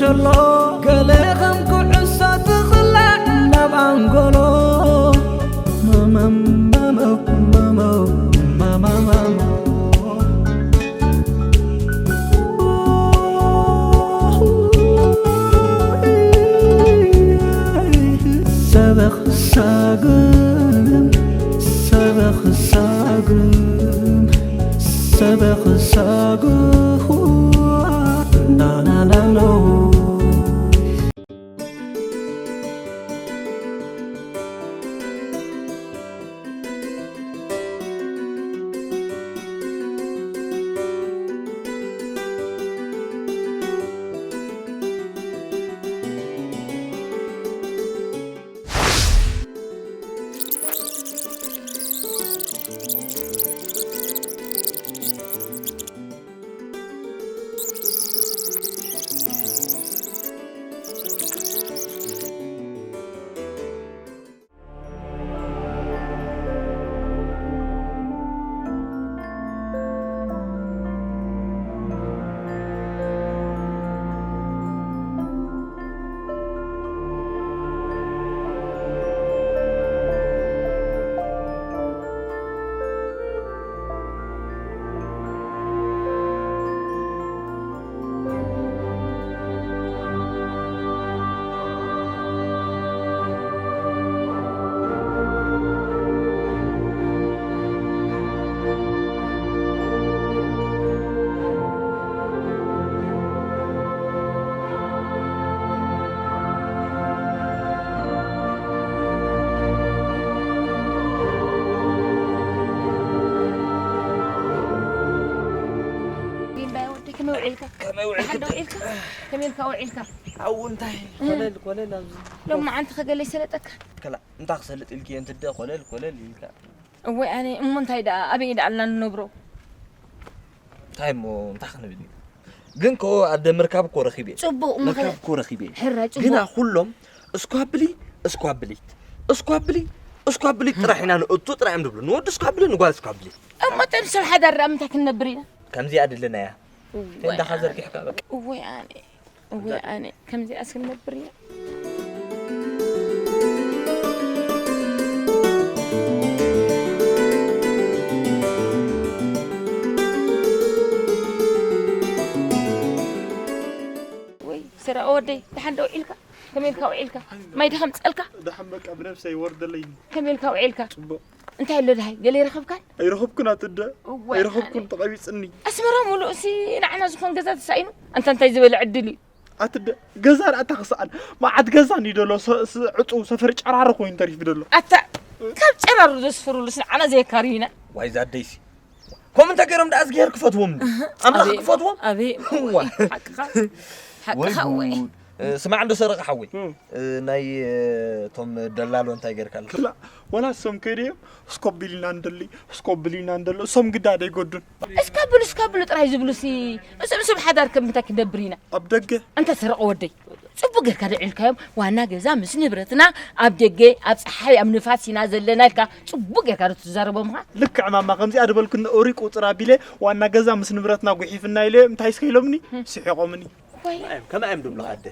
ዘሎ ገለ ከም ኩዕሶ ትኽላዕ ናብ ኣንጎሎ። መመም መመም መመም መመም። ሰበኽ ሳግም፣ ሰበኽ ሳግም፣ ሰበኽ ሳግም። ናናናኖ። ቢምባይ ወዲ ከመይ ውዒልካ? ከመይ ውዒልካ? ደሓን ዶ ውዒልካ? ከመይ ኢልካ ውዒልካ? ኣብኡ እንታይ ኮለል ኮለል ኣብዚ። ሎማዓንቲ ከገለ ይሰለጠካ? ከላ እንታይ ክሰልጥ ኢልኪ? እንትደ ኮለል ኮለል ኢልካ። እወይ ኣነ እሞ እንታይ ደኣ ኣበይ ደኣ ኣልና ንነብሮ? እንታይ እሞ እንታይ ክንብል እዩ? ግን ከ ኣደ ምርካብ እኮ ረኺበ እየ። ጽቡቕ ምኽሪ። ምርካብ እኮ ረኺበ እየ። ሕራይ ጽቡቕ። ግና ኩሎም እስኳ ብሊ፣ እስኳ ብሊት፣ እስኳ ብሊ፣ እስኳ ብሊት ጥራሕ ኢና ንእቱ ጥራሕ እዮም ዝብሉ። ንወዲ እስኳ ብሊ፣ ንጓል እስኳ ብሊ። እሞ እተን ሰብ ሓዳር ደኣ ምንታይ ክንነብር ኢና? ከምዚኣ ድልናያ። እወይ ቴንዳኻ ኣነ። ዘርጊሕካ በቃ። እወይ ኣነ። እወ ኣነ ከምዚኣስ ክንነብር ኢና። ወይ ሰረቐ ወደይ፣ ደሓን ዶ ውዒልካ? ከመይ ኢልካ ውዒልካ? ማይ ዶ ከምፀልካ? ደሓን በቃ ብነብሰይ ይወርደለይ። ከመይ ኢልካ ውዒልካ? ፅቡቕ። እንታይ ኣሎ ደሃይ? ገለ ይረኸብካን? ኣይረኸብኩን ኣትደ። እዋይ፣ ኣይረኸብኩን፣ ኣነ ተቐቢጽኒ። ኣስመራ ሙሉእ ሲ ንዓና ዝኾን ገዛ ተሳኢኑ? ኣንታ እንታይ ዝበለ ዕድል እዩ? ኣትደ፣ ገዛ ደኣ ተኽስኣን። መዓት ገዛ እንዲ ደሎ፣ ሰ-፣ ስ-፣ ዕጹው ሰፈር ጨራሮ ኮይኑ ተሪፉ ደሎ። ኣታ፣ ካብ ጨራሮ ዘስፍሩሉስ ንዓና ዘየካርዩና። ዋይ ዛደይሲ። ከምኡ እንተ ገይሮም ደኣ እዝግሄር ክፈትዎም። እህ፣ ኣምላኽ ኣቤ፣ ክፈትዎም። ኣቤ፣ እዋ። ሓቅኻ፣ ወይ ሓቅኻ፣ ወይ። ጉድ። እ፣ ስማዕ እንዶ ሰረቐ ሓወይ። እም። እ፣ ናይ፣ እ፣ እቶም ደላሎ እንታይ ጌርካሉ? ክላ፣ ወላ እሶም ከይደዮም፣ እስኮ ቢልና እንደሊ፣ እስኮ ቢልና እንደሎ፣ እሶም ግዳ ደይጎዱን። እስካ ብሉ፣ እስካ ብሉ ጥራይ ዝብሉሲ፣ እሶም፣ እሶም ሓዳር ከም እንታይ ክንነብር ኢና? ኣብ ደገ። ኣንታ ሰረቐ ወደይ፣ ጽቡቅ ጌርካ ደው ኢልካዮም። ዋና ገዛ ምስ ንብረትና ኣብ ደገ፣ ኣብ ጸሓይ፣ ኣብ ንፋስ ኢና ዘለና ኢልካ ጽቡቅ ጌርካ ዶ ትዛረቦምኻ? ልክዕ ማማ፣ ከምዚኣ ድበልኩኒ ኦሪቁ ጽራ ቢለ፣ ዋና ገዛ ምስ ንብረትና ጉሒፍና ኢለ፣ እንታይ እስከ ኢሎምኒ? ስሒቖምኒ። ወይ። ከመይ እዮም፣ ከመይ እዮም ድብሉኻ ኣደ?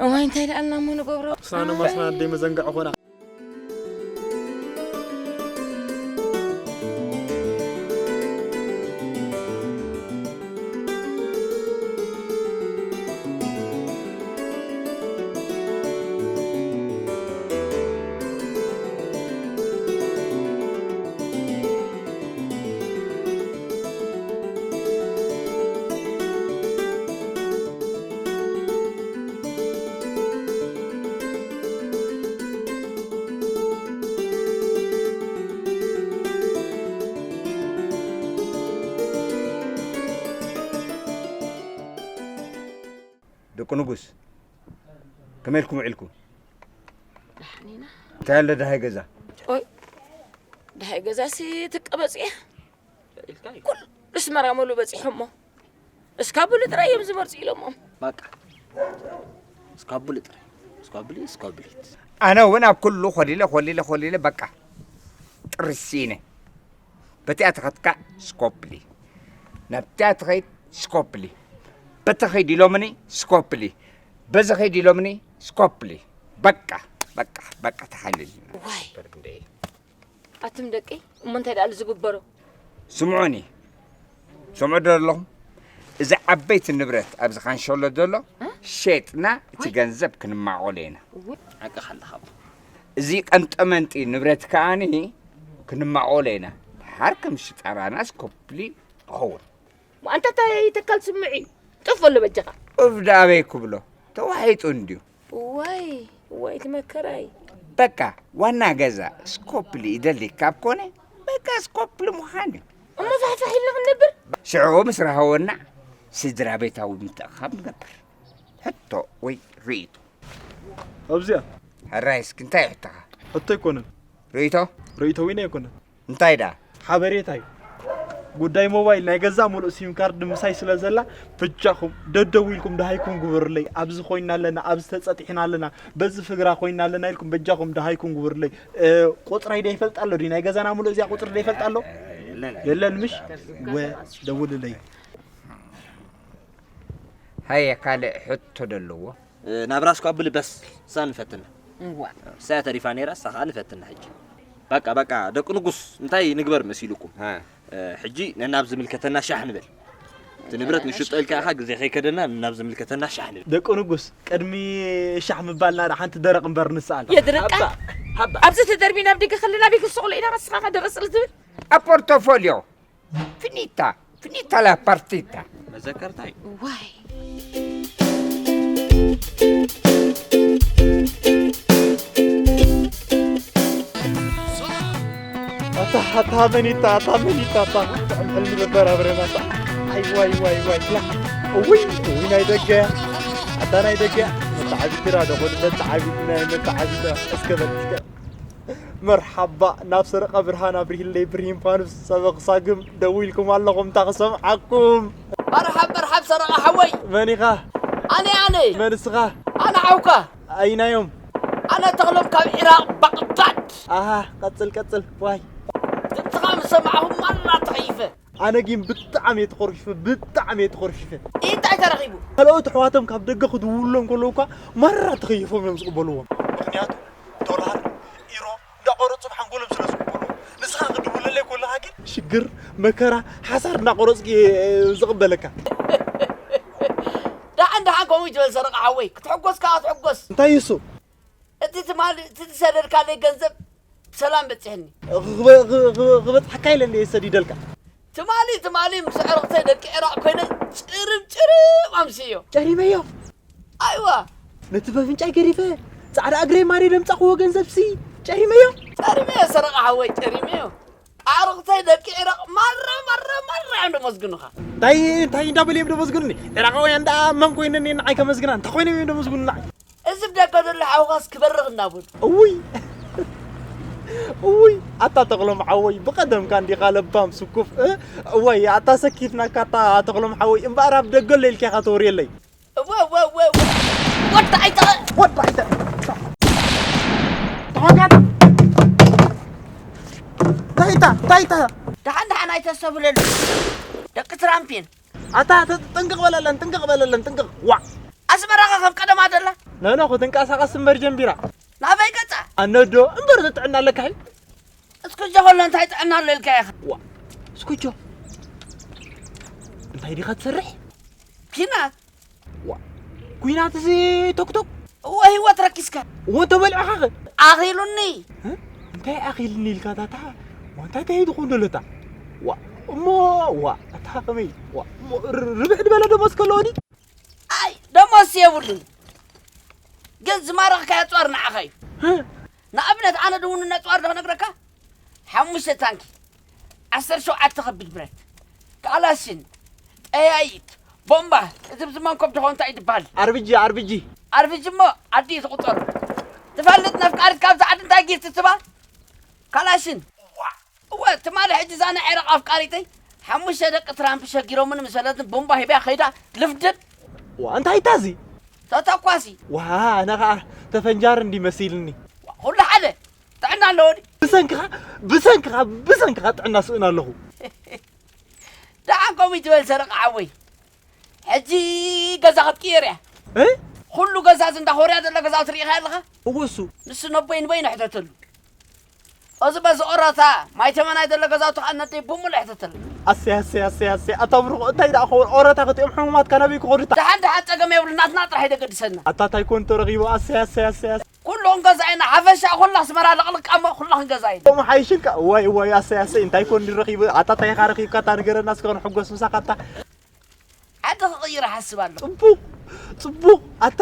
እዋይ፣ እንታይ ደኣልና እሞ ንገብሮ? ስና ነማስና ኣደይ መዘንጋዕ ኾና። ደቂ ንጉስ፣ ከመይ ኢልኩም ውዒልኩም? ደሓን ኢና። እንታይ ኣሎ ደሃይ ገዛ? ኦይ፣ ደሃይ ገዛሲ ትቀበጽ እያ። ኢልካ እዩ። ኩሉ ኣስመራ ሙሉ በጺሖሞ። እስካቡሊ ጥራይ እዮም ዝመርጹ ኢሎሞም። በቃ። እስካቡሊ ጥራይ። እስካቡሊ፣ እስካቡሊት። ኣነ እውን ኣብ ኩሉ ኮሊለ፣ ኮሊለ፣ ኮሊለ፣ በቃ። ጥርስ ኢነ። በቲኣ ትኸትካ ስኮፕሊ። ናብቲኣ ትኸይድ ስኮፕሊ። በቲ ኸይድ ኢሎምኒ ስኮፕሊ፣ በዚ ኸይድ ኢሎምኒ ስኮፕሊ። በቃ በቃ በቃ ተሓልል። ዋይ ኣቱም ደቂ እሞ እንታይ ደኣ ዝግበሮ? ስምዑኒ፣ ስምዑ ዶ ኣለኹም? እዚ ዓበይቲ ንብረት ኣብዚ ካንሸሎ ዘሎ ሸጥና እቲ ገንዘብ ክንማቆሎ ኢና። ሓቂ ሓልኻ። እዚ ቀንጠመንጢ ንብረት ከኣኒ ክንማቆሎ ኢና። ድሓር ከም ሽጣራና ስኮፕሊ ይኸውን። ኣንታ እንታይ ተካል ስምዒ ጥፍ በሎ በጃኻ። ኡፍ ደኣበይ ክብሎ ተዋሒጡ እንድዩ። ዋይ ዋይ እቲ መከራይ። በቃ ዋና ገዛ ስኮፕሊ ይደሊ ካብ ኮነ በቃ ስኮፕሊ ምዃን እዩ። እሞ ፋሕፋሕ ኢልና ክንነብር። ሽዑ ምስ ረሃወና ስድራ ቤታዊ ምትእኻብ ንገብር። ሕቶ ወይ ርእይቶ። ኣብዚኣ ሕራይ እስኪ እንታይ ሕቶኻ? ሕቶ ኣይኮነን። ርእይቶ? ርእይቶ ወይና ኣይኮነን። እንታይ ደኣ? ሓበሬታ እዩ። ጉዳይ ሞባይል ናይ ገዛ ሙሉእ ሲም ካርድ ምሳይ ስለ ዘላ በጃኹም ደደው ኢልኩም ደሃይኩም ግበሩለይ። ኣብዚ ኮይና ኣለና፣ ኣብዚ ተጸጢሕና ኣለና፣ በዚ ፍግራ ኮይና ኣለና ኢልኩም በጃኹም ደሃይኩም ግበሩለይ። እ፣ ቁጽረይ ዶ ይፈልጥ ኣሎ ድዩ? ናይ ገዛና ሙሉእ እዚኣ ቁጽሪ ዶ ይፈልጥ ኣሎ? የለን ምሽ? ወ ደውልለይ። ሃየ ካልእ ሕቶ ደለዎ? ናብራ እስኳ ብልበስ እሳ ንፈትና እዋ እሳያ ተሪፋ ነይራ እሳ ከዓ ንፈትና ሕጂ በቃ በቃ ደቂ ንጉስ እንታይ ንግበር መሲልኩም ሕጂ ነናብ ዝምልከተና ሻሕ ንበል እቲ ንብረት ንሽጦ ኢልካ ኢኻ ግዜ ከይከደና ነናብ ዝምልከተና ሻሕ ንበል ደቂ ንጉስ ቅድሚ ሻሕ ምባልና ሓንቲ ደረቕ እምበር ንስኣል የድርቃ ኣብዚ ተደርቢ ናብ ደገ ከለና ቤት ንስቕሎ ኢና ንስኻ ደረቕ ስለ ዝብል ኣፖርቶፎልዮ Finita, finita la partita. መዘከርታይ ዋይ ኣታ ኣታ መኒታ ኣታ መኒታ ኣታ ሕልሚ ነበር ኣብረናታ ኣይ ዋይ ዋይ ዋይ ላ እውይ እውይ ናይ ደገ ኣታ ናይ ደገ መተዓቢት ራ ደኾን መተዓቢት ናይ መተዓቢት እስከ በል እስከ መርሓባ ናብ ሰረቐ ብርሃን ኣብሪህለይ ብርሂን ፋኑስ ሰበኽ ሳግም ደዊልኩም ኣለኹም እንታ ክሰምዓኩም መርሓብ መርሓብ ሰረቐ ሓወይ መን ኢኻ ኣነ ኣነ መን እስኻ ኣነ ሓውካ ኣይናዮም ኣነ ተኽሎም ካብ ዒራቕ ባቕዳድ ኣሃ ቀጽል ቀጽል ዋይ ድምፅኻ ምስ ሰማዕኹ ማራ ተኸይፈ ኣነ ግን ብጣዕሚ እየ ተኾርፊፈ ብጣዕሚ እየ ተኾርፊፈ እንታይ ተረኺቡ ካልኦት ኣሕዋቶም ካብ ደገ ክድውሉሎም ከለዉ እኳ ማራ ተኸይፎም እዮም ዝቕበልዎም ምኽንያቱ ዶላር ኢሮ እንዳቆረፁ ብሓንጎሎም ስለ ዝቕበልዎ ንስኻ ክድውለለይ ከለኻ ግን ሽግር መከራ ሓሳር እንዳቆረፅኩ እየ ዝቕበለካ ደሓን ደሓን ከምኡ ይትበል ሰረቐ ሓወይ ክትሕጎስ ከዓ ትሕጎስ እንታይ እሱ እቲ ትማሊ እቲ ዝሰደድካለይ ገንዘብ ብሰላም በፂሐኒ። ክበፅሓካ ኢለ እንደ ሰዲደልካ። ትማሊ ትማሊ ምስ ኣዕርኽተይ ደቂ ዒራቕ ኮይነ ጭርም ጭርም ኣምስዮ። ጨሪመዮ። ኣይዋ። ነቲ በፍንጫይ ገዲፈ ፃዕዳ እግረይ ማሪ ለምፃኽዎ ገንዘብሲ ጨሪመዮ። ጨሪመዮ ሰረቐ ሓወይ ጨሪመዮ። ኣዕርኽተይ ደቂ ዒራቕ ማራ ማራ ማራ እዮም ደመስግኑኻ። እንታይ እንታይ እንዳበሉ እዮም ደመስግኑኒ? ዒራቓውያን ደኣ መን ኮይነን እየን ንዓይ ከመስግና? እንታይ ኮይኖም እዮም ደመስግኑ ንዓይ? እዚ ብደገ ዘሎ ሓውኻስ ክበርኽ እናበሉ። እውይ እውይ ኣታ ተኽሎም ሓወይ ብቐደምካ እንዲኻ ለባም ስኩፍ እ እዋይ ኣታ ሰኪፍናካ ኣታ ተኽሎም ሓወይ እምበኣር ኣብ ደገ ኣሎ ኢልካ ኢኻ ተወርየለይ እወ እወ እወ እወ ወዲ ኣይተ ወዲ ኣይተ ተዋጋት ታይታ ታይታ ደሓን ደሓን ኣይተስተብህለሉ ደቂ ትራምፕ እየን ኣታ ጥንቅቕ በለለን ጥንቅቕ በለለን ጥንቅቕ ዋዕ ኣስመራ ኸ ከም ቀደማ ደላ ነኖ ክትንቀሳቐስ እምበር ጀምቢራ ናበይ ገጻ ኣነዶ እምበር ጥዕና ኣለካ ሒል እስኩጆ ከሎ እንታይ ጥዕና ኣሎ ኢልካ ኢኻ ዋ እስኩጆ እንታይ ዲኻ ትሰርሕ ኪናት ዋ ኩናት እዚ ቶክቶክ እወ ህይወት ረኪስካ እወ ተበልዕኻ ኸ ኣኺሉኒ እንታይ ኣኺልኒ ኢልካ ታታ እንታይ ተሂዱ ኾን ደለታ ዋ እሞ ዋ ኣታ ከመይ ዋ እሞ ርብሕ ድበለ ደሞዝ ከለዎ ዲ ኣይ ደሞዝ የብሉን ግን ዝማረኽካዮ ጾር ንዓኻ እዩ ንኣብነት ኣነ ድውንነት ጾር ዶ ክነግረካ ሓሙሽተ ታንኪ ዓሰርተ ሸውዓተ ከቢድ ብረት ካላሽን ጠያይት ቦምባ እቲ ብዝመንኮብ ድኾ እንታይ ድበሃል ኣርብጂ ኣርብጂ ኣርብጂ እሞ ዓዲ እዩ ዝቑጸሩ ትፈልጥ ነፍቃሪት ካብዚ ዓዲ እንታይ ጊፍቲ ትባ ካላሽን እወ ትማሊ ሕጂ እዛ ናይ ዒራቕ ኣፍቃሪተይ ሓሙሽተ ደቂ ትራምፕ ሸጊሮምኒ ምስ በለትኒ ቦምባ ሂበያ ከይዳ ልፍድድ ዋ እንታይ ታዚ ተተኳሲ ዋ ኣነ ኸዓ ተፈንጃሪ እንዲ መሲልኒ ኩሉ ሓደ ጥዕና ኣለዎ ድዩ ብሰንክኻ ብሰንክኻ ብሰንክኻ ጥዕና ስእን ኣለኹ ደሓን ከምኡ ይትበል ሰረቕ ሓወይ ሕጂ ገዛ ክትቅየር እያ። እ? ኩሉ ገዛ እዚ እንዳ ኮርያ ዘሎ ገዛውቲ ርኢኻ ኣለኻ? እወ እሱ። ንሱ ነቦይ ንበይኑ ሕተተሉ። እዚ በዚ ኦሮታ ማይ ተመናይ ዘሎ ገዛውቲ ከኣ ነደይ ብምሉእ ሕተተሉ። ኣሰይ፣ ኣሰይ፣ ኣሰይ፣ ኣሰይ። ኣታ ብሩኽ፣ እንታይ ደኣ ክኸውን? ኦሮታ ክጥኦም ሕሙማት ካናበይ ክኸዱ? ደሓን፣ ደሓን፣ ጸገም የብሉ፣ ናትና ጥራሕ እዩ ደገድሰና። ኣታ እንታይ ኮን ተረኺቡ? ኣሰይ፣ ኣሰይ፣ ኣሰይ፣ ኣሰይ። ኩሉ ክንገዛ ኢና፣ ሓፈሻ ኩላ ኣስመራ ለቕልቃ እሞ ኩላ ክንገዛ ኢና። ከምኡ ሓይሽንካ? ዋይ፣ ዋይ፣ ኣሰይ፣ ኣሰይ፣ እንታይ ኮን ረኺቡ? ኣታ እንታይ ኢኻ ረኺብካ? ኣታ ንገረና እስከ ክንሕጎስ ምሳኻ ኣታ። ዓዲ ክቕይር እሓስብ ኣለኹ። ጽቡቕ፣ ጽቡቕ። ኣታ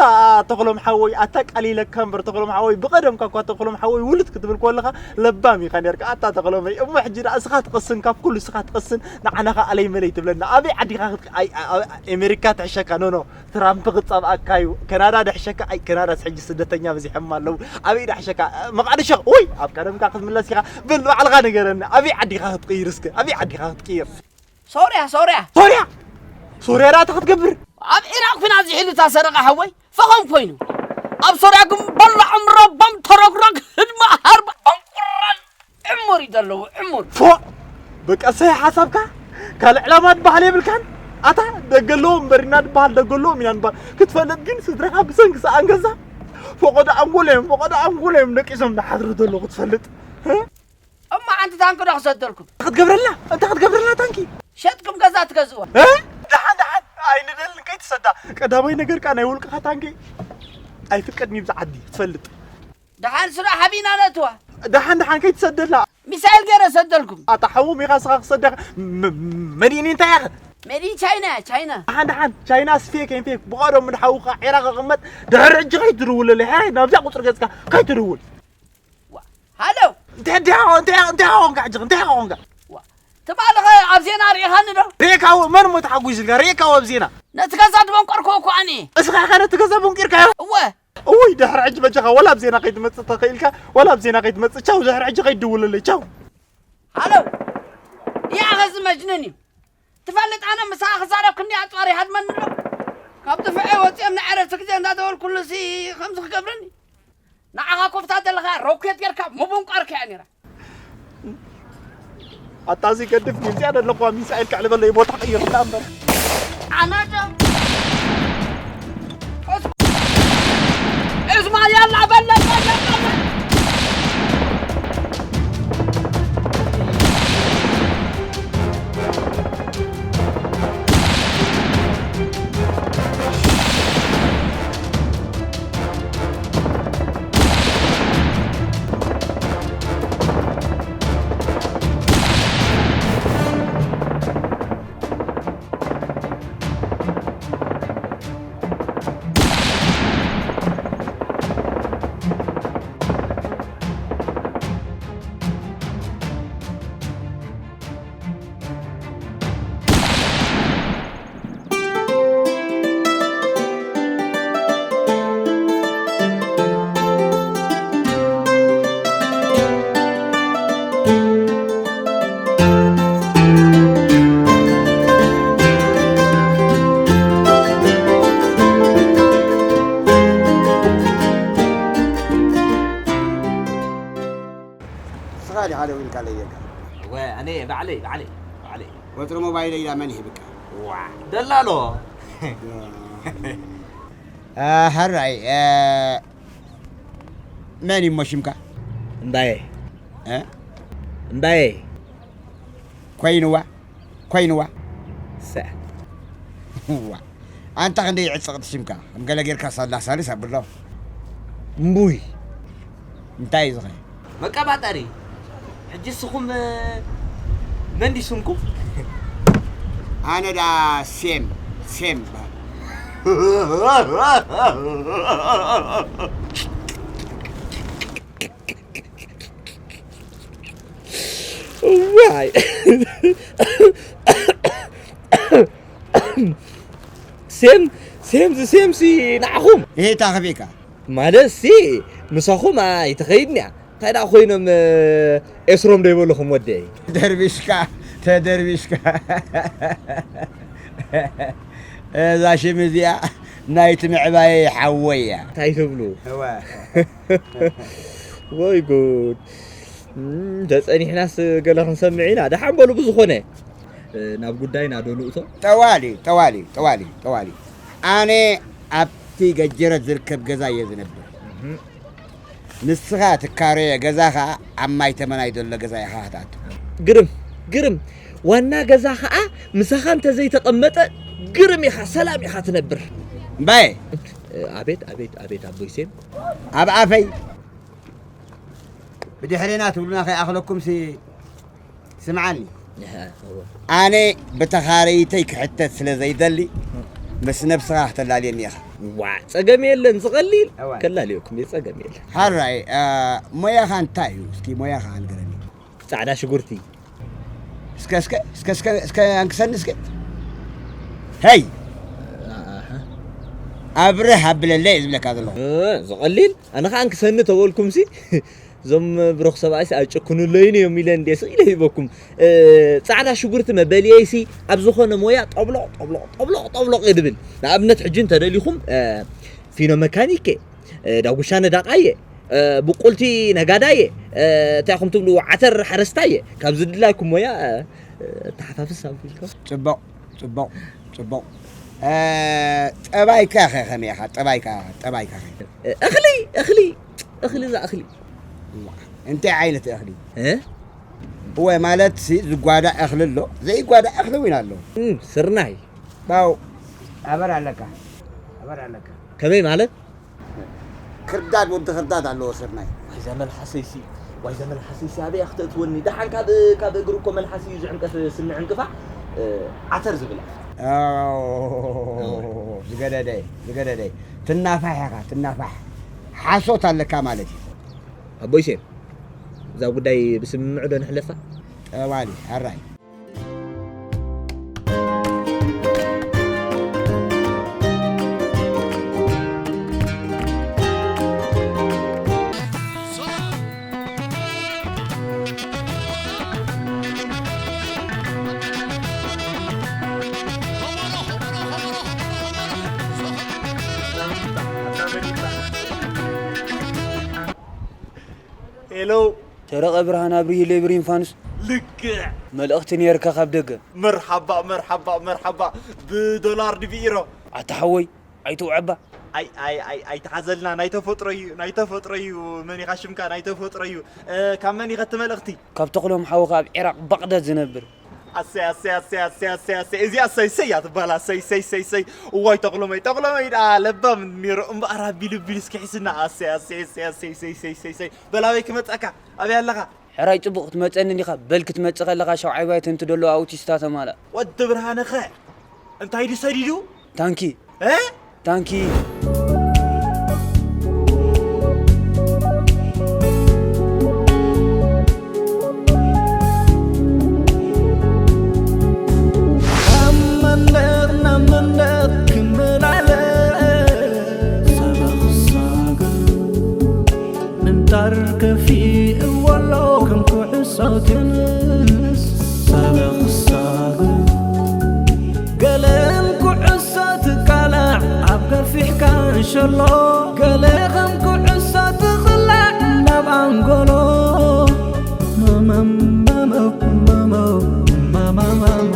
ተኽሎም ሓወይ፣ ኣታ ቃል ኢለካ እምበር ተኽሎም ሓወይ፣ ብቐደምካ እኳ ተኽሎም ሓወይ ውልት ክትብል ከለኻ ለባም ኢኻ ነርካ። ኣታ ተኽሎመይ፣ እሞ ሕጂ ደኣ እስኻ ትቐስን፣ ካብ ኩሉ እስኻ ትቐስን፣ ንዓና ኸኣ ኣለይ መለይ ትብለና። ኣበይ ዓዲኻ ክትቅ-፣ ኣይ፣ ኣ-፣ ኣ-፣ ኣሜሪካ ትሕሸካ፣ ኖ፣ ኖ፣ ትራምፕ ክጻብኣካ እዩ፣ ከናዳ ድሕሸካ፣ ኣይ፣ ከናዳስ ሕጂ ስደተኛ በዚሖም ኣለዉ። ኣበይ ድሕሸካ? መቓድሾ፣ ውይ፣ ኣብ ቀደምካ ክትምለስ ኢኻ። በል ንባዕልኻ ንገረኒ፣ ኣበይ ዓዲኻ ክትቅይር እስከ? ኣበይ ዓዲኻ ክትቅይር? ሶርያ፣ ሶርያ። ሶርያ? ሶርያ ደኣ እንታይ ክትገብር? ኣብ ዒራቕ ኲናት ዝሒሉ እታ ሰረቐ ሓወይ ፈኸም ኮይኑ። ኣብ ሶርያ ግን በላዖም ረባም ተረግረግ ህድማ ሃርባ ዕንቁራን ዕሙር እዩ ዘለዉ፣ ዕሙር። ፎእ! በቃ ሰይ ሓሳብካ ካልእ ዕላማ ዝበሃል የብልካን? ኣታ ደገ ኣለዎም እምበር ኢና ዝበሃል፣ ደገ ኣለዎም ኢና ንበሃል። ክትፈልጥ ግን ስድራኻ ብሰንኪ ሰኣን ገዛ ፈቖዶ ኣንጎሎ እዮም፣ ፈቖዶ ኣንጎሎ እዮም ደቂሶም ዝሓድሩ ዘለዉ ክትፈልጥ። እ? እሞ ሓንቲ ታንኪ ዶ ክሰደልኩም? እንታይ ክትገብረልና? እንታይ ክትገብረልና ታንኪ? ሸጥኩም ገዛ ትገዝእዋ። እ? ደሓን፣ ደሓን፣ ኣይንደልን፣ ከይትሰዳ። ቀዳማይ ነገር ከኣ ናይ ውልቅኻ ታንኪ ኣይፍቀድን እዩ ብዛ ዓዲ፣ ክትፈልጥ። ደሓን ስራ ሓቢና ነእትዋ። ደሓን፣ ደሓን፣ ከይትሰደላ። ሚሳይል ገይረ ሰደልኩም። ኣታ ሓዎም ኢኻ፣ ስኻ ክሰዳ ኢኻ። ም-፣ ም-፣ መዲኒ እንታይ ኢኻ? መዲኒ ቻይና እያ፣ ቻይና። ደሓን፣ ደሓን፣ ቻይና ስፌክ፣ ኤም ፌክ፣ ብቐደሙ ንሓውኻ ዒራቕ ይቕመጥ፣ ድሕሪ ሕጂ ከይትድውለለይ፣ ሕራይ ናብዚኣ ቁጽሪ ገጽካ ከይትድውል። ዋ፣ ሃሎ። እንታይ፣ እንታይ፣ እንታይ፣ እንታይ ኾንካ ሕጂ? እንታይ ኾንካ? ዋ፣ ትማሊ ኸ ኣብ ዜና ርኢኻኒ ዶ? ርኤካ፣ መን እሞ ተሓጒሱልካ? ርኤካ ኣብ ዜና። ነቲ ገዛ ድበንቆርኩዎ እኮ ኣነ። እስኻ ኢኻ ነቲ ገዛ በንቂርካዮ? እወ። እውይ፣ ድሕሪ ሕጂ በጃኻ ወላ ኣብ ዜና ከይትመጽእ ተኽኢልካ፣ ወላ ኣብ ዜና ከይትመጽእ። ቻው፣ ድሕሪ ሕጂ ከይትድውለለይ። ቻው። ሃሎ። ያኸ እዚ መጅኑን እዩ። ትፈልጥ፣ ኣነ ምሳኻ ክዛረብ ክንዲ ኣጽዋር ይሃድመኒ ኣሎ። ካብ ድፍዐ ወጺኦም ንዕረፍቲ ግዜ እንዳደወልኩሉ ሲ ከምዚ ክገብረኒ። ንዓኻ ኮፍታ ዘለኻ ሮኬት ጌርካ ምቡንቋርካ እያ ነይራ። ኣታ እዚ ገድፍ ጊዜ ኣነ ኣለኹዋ ሚሳኤል ከዕልበለይ ቦታ ቀይርላ እምበር። ኣነ ዶ? እስ-፣ እስማ ያላ በለ፣ በለ፣ በለ። ንስኻ ዲኻ ደዊልካለይ ጌርካ? እወ፣ ኣነ ባዕለይ፣ ባዕለይ፣ ባዕለይ። ቁጽሪ ሞባይለይ ኢላ መን ይህብካ? ዋ፣ ደላሎ። እ፣ ሕራይ፣ እ፣ መን እዩ እሞ ሽምካ? እምባየ። እ? እምባየ። ኮይንዋ፣ ኮይንዋ። ሰ። ዋ። ኣንታ ክንደይ ዕጽቕቲ ሽምካ። ከም ገለ ጌርካ ሳላ ሳልስ ኣብሎ። እምቡይ። እንታይ እዩ ዝኸ? መቀባጠሪ። ሕጂ ንስኹም፣ እ፣ መን ድዩ ስምኩም? ኣነ ደኣ ሴም፣ ሴም እበሃል። ዋይ። ሴም፣ ሴም፣ ዚ ሴም ሲ ንዓኹም። እሄ፣ ታኸፊእካ። ማለት ሲ ምሳኹም ኣይትኸይድን እያ። እንታይ ደኣ ኮይኖም፣ እ፣ ኤስሮም ዶ ይበልኹም ወደይ? ተደርቢሽካ፣ ተደርቢሽካ። እዛ ሽም እዚኣ ናይቲ ምዕባየ ሓወይ እያ። እንታይ ትብሉ? እወ። ወይ ጉድ። እም፣ ተጸኒሕናስ ገለ ክንሰምዕ ኢና። ደሓን በሉ ብዝኾነ። ናብ ጉዳይና ዶ ንእቶ? ጠዋሊ ጠዋሊ ጠዋሊ ጠዋሊ ኣነ ኣብቲ ገጀረት ዝርከብ ገዛ እየ ዝነብር። ንስኻ ትካረዮ ገዛ ኸዓ ኣብ ማይ ተመናይ ዘሎ ገዛ ኢኻ ክትኣቱ። ግርም ግርም፣ ዋና ገዛ ኸዓ ምሳኻ እንተዘይተቐመጠ ግርም ኢኻ፣ ሰላም ኢኻ ትነብር። እምባየ። ኣቤት ኣቤት ኣቤት ኣቦይ ሴም። ኣብ ኣፈይ ብድሕሬና ትብሉና ከይኣኽለኩም ሲ ስምዓኒ። እህ፣ እወ። ኣነ ብተኻረይተይ ክሕተት ስለ ዘይደሊ ምስ ነብስኻ ክተላልየኒ ኢኻ። ዋ፣ ጸገም የለን፣ ዝቐሊል እወ። ከላልየኩም እየ፣ ጸገም የለን። ሓራይ ሞያኻ እንታይ እዩ? እስኪ ሞያኻ ንገረኒ። ጻዕዳ ሽጉርቲ። እስከ እስከ እስከ እስከ እስከ ኣንክሰኒ እስከ። ሄይ ኣሃ። ኣብርህ ኣብለለይ ዝብለካ ዘለኹ። እ፣ ዝቐሊል ኣነ ኸኣ ኣንክሰኒ ተበልኩም ሲ እዞም ብሩኽ ሰብኣይስ ኣይጭክኑለይን እዮም ኢለ እንዴ ስቕ ኢለ ሂበኩም። እ፣ ጻዕዳ ሽጉርቲ መበልየይሲ ኣብ ዝኾነ ሞያ ጠብሎቕ ጠብሎቕ ጠብሎቕ ጠብሎቕ እየ ድብል። ንኣብነት ሕጂ እንተደሊኹም፣ እ፣ ፊኖ መካኒክ እየ፣ እ፣ ዳጉሻ ነዳቓይ እየ፣ እ፣ ብቁልቲ ነጋዳይ እየ፣ እ፣ እንታይ ኢኹም ትብልዎ ዓተር ሓረስታይ እየ። ካብ ዝድላይኩም ሞያ፣ እ፣ ተሓፋፍስ ኣቢልኩም። ጽቡቕ፣ ጽቡቕ፣ ጽቡቕ። እ፣ ጠባይካ ኸ ከመይ ኢኻ? ጠባይካ፣ ጠባይካ ኸ? እ፣ እኽሊ፣ እኽሊ፣ እኽሊ እዛ እኽሊ። እንታይ ዓይነት እኽሊ? እ? እወ፣ ማለት ሲ ዝጓዳእ እኽሊ ኣሎ፣ ዘይጓዳእ እኽሊ እውን ኣሎ። እም፣ ስርናይ። ባው፣ ኣበር ኣለካ፣ ኣበር ኣለካ። ከመይ ማለት? ክርዳድ ወዲ ክርዳድ ኣለዎ ስርናይ። ዋይዛ መልሓሰይሲ፣ ዋይዛ መልሓሰይሲ ኣበይ ክትእትወኒ? ደሓን ካብ፣ ካብ እግሪ እኮ መልሓስ እዩ ዝዕንቀፍ፣ ስኒ ዕንቅፋ፣ እ፣ ዓተር ዝብል። ኣዎ፣ ዝገደደ፣ ዝገደደ። ትናፋሕ ኢኻ፣ ትናፋሕ። ሓሶት ኣለካ ማለት እዩ። ኣቦይ ሴም፣ እዛ ጉዳይ ብስምምዕ ዶ ንሕለፋ? ጠባሊ፣ ኣራይ። ሄሎ። ሰረቐ ብርሃን ኣብርሂለይ ብሪንፋንስ። ልክዕ። መልእኽቲ ነይርካ ካብ ደገ። መርሓባ፣ መርሓባ፣ መርሓባ። ብዶላር ድዩ ብኢሮ? ኣታ ሓወይ፣ ኣይትውዐባ። ኣይ፣ ኣይ፣ ኣይ፣ ኣይትሓዘልና፣ ናይ ተፈጥሮ እዩ፣ ናይ ተፈጥሮ እዩ። መን ኢኻ ሽምካ? ናይ ተፈጥሮ እዩ። እ፣ ካብ መን ኢኸ እቲ መልእኽቲ? ካብ ተኽሎም ሓውኻ ኣብ ዒራቕ ባቕዳድ ዝነብር። ኣሰይ፣ ኣሰይ፣ ኣሰይ፣ ኣሰይ፣ ኣሰይ፣ ኣሰይ። እዚኣ ኣሰይ፣ ሰይ እያ ትበሃል። ኣሰይ፣ ሰይ፣ ሰይ፣ ሰይ። እዋይ፣ ተኽሎመይ፣ ተኽሎመይ ደኣ ለባም ነይሩ እምበኣር፣ ኣቢሉ፣ ኣቢሉ እስኪ ሒስና። ኣሰይ፣ ኣሰይ፣ ኣሰይ፣ ኣሰይ፣ ሰይ፣ ሰይ፣ ሰይ፣ ሰይ። በል፣ ኣበይ ክመጸካ? ኣበይ ኣለኻ? ሕራይ ጽቡቕ ክትመጸኒ እንዲኻ። በል፣ ክትመጽእ ከለኻ ሻውዓይ ባይቶ እንት ደሎ ኣውቲስታ ተማላእ። ወዲ ብርሃነኸ እንታይ ድዩ ሰዲዱ? ታንኪ። እ? ታንኪ። ካብ መንደር ናብ መንደር ክመላለስ ሰበኽ ሳግር ምንጣር ከፊእዎ ኣሎ ከም ኩዕሶ ቴንስ ሰበኽ ሳግር ገለን ኩዕሶ ትቃላዕ ኣብ ገፊሕ ካንሸሎ ገለ ከም ኩዕሶ ትቕላዕ ናብ ኣንጎሎ መመም መመም መመም መመም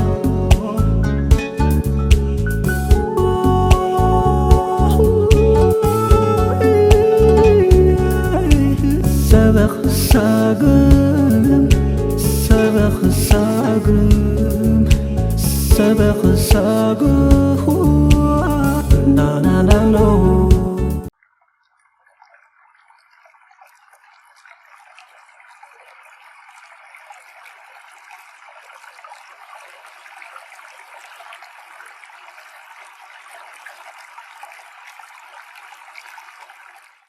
ሰበኽ ሳግም ሰበኽ ሳግም ሰበኽ ሳግም